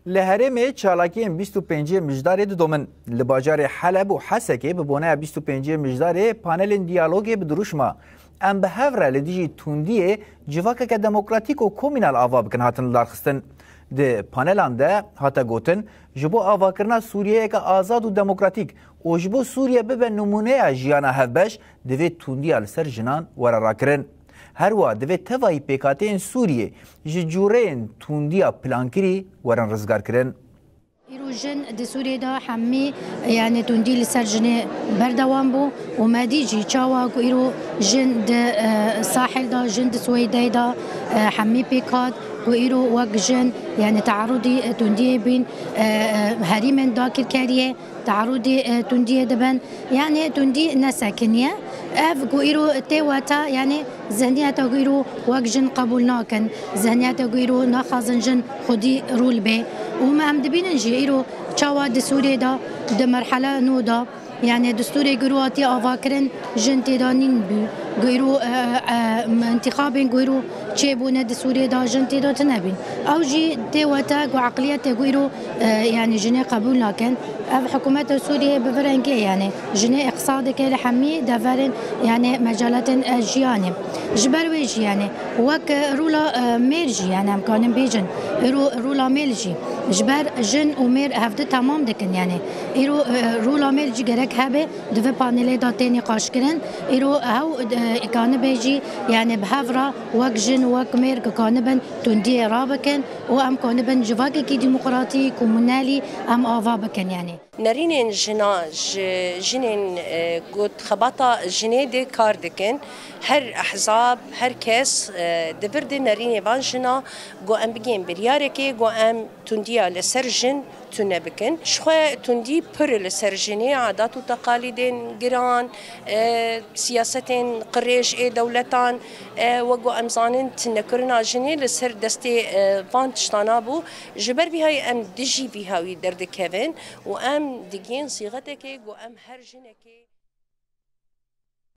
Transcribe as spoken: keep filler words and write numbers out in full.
Li herêmê çalakiyên bîst û pêncê Mijdarê didomin. Li bajarê Heleb û Hesekê bi boneya bîst û pêncê Mijdarê panelên diyalogê bi dirûşma Em bi hev re li dijî tundiyê civakeke demokratîk û komînal ava bikin hatin lidarxistin. Di panelan de hate gotin, ji bo avakirina Sûriyeyeke azad û demokratîk û ji bo Sûriye bibe nimûneya jiyana hevbeş, divê tundiya li ser jinan were rakirin. Her wiha divê tevahî pêkhateyên Sûriyê ji cûreyên tundiya plankirî werin rizgarkirin. Îro jin di Sûriyê de hemî, yani tundî li ser jinê berdewam bû û me dî jî çawa ku îro jin di, e, sahil de, jin di Swêdeyê de, e, hemî pêk hat ku îro wek jin, yani tearûdî, e, tundiyê bîn, e, e, herîmên dakirkeriyê tearûdî, e, tundiyê dibin. Yani tundî nesekiniye. Ev ku îro tê weta, yani zihniyeta ku îro wek jin qebûl nakin, zihniyeta ku îro naxwazin jin xwedî rûl bê. Û me em dibînin jî îro çawa di Sûriyê de di merhela nû de, yani destûrê ku îro hatiye avakirin, jin tê de nîn bû. Ku îro, e, e, intixabên ku îro çêbûne di Sûriyê de jin tê de tune bîn. Ew jî tê wete ku eqliyetê ku îro, e, yani jinê qebûl nakin. Ev hikûmeta Sûriyê bi vî rengê, yani jinê îqsa dike li hemî deverên, yani mecalatên, e, jiyanê. Ji ber wê jî, yani wek, e, rûla, e, mêr jî, yani em kanin bêjin, îro rûla mêr jî, ji ber jin û mêr hevdi temam dikin, yani îro, e, rûla mêr jî gerek hebe di vê panelê de tê nîqaşkirin. Îro ew, e, kanibê jî, yani bi hev re wek jin, wek mêr ku kanibin tundiyê rabikin û em kanibin civakekî demokratî, komûnelî em ava bikin, yani. Nerînên jina ji jinên, e, ku xebata jinê de kar dikin, her ehzab, her kes, e, di vir de nerînê van jina ku em bigên biryarekê, ku em tundiya li ser jin tune bikin. Ji xwe tundî pir li ser jinê, adat û teqalîdên giran, e, siyasetên qirêj ê dewletan, e, wek ku em zanin, tunekirina jinê li ser destê, e, van tiştana bû. Ji ber vî hayî em dijî vî hawî derdikevin û em digihên sîxetekê ku em her jinekê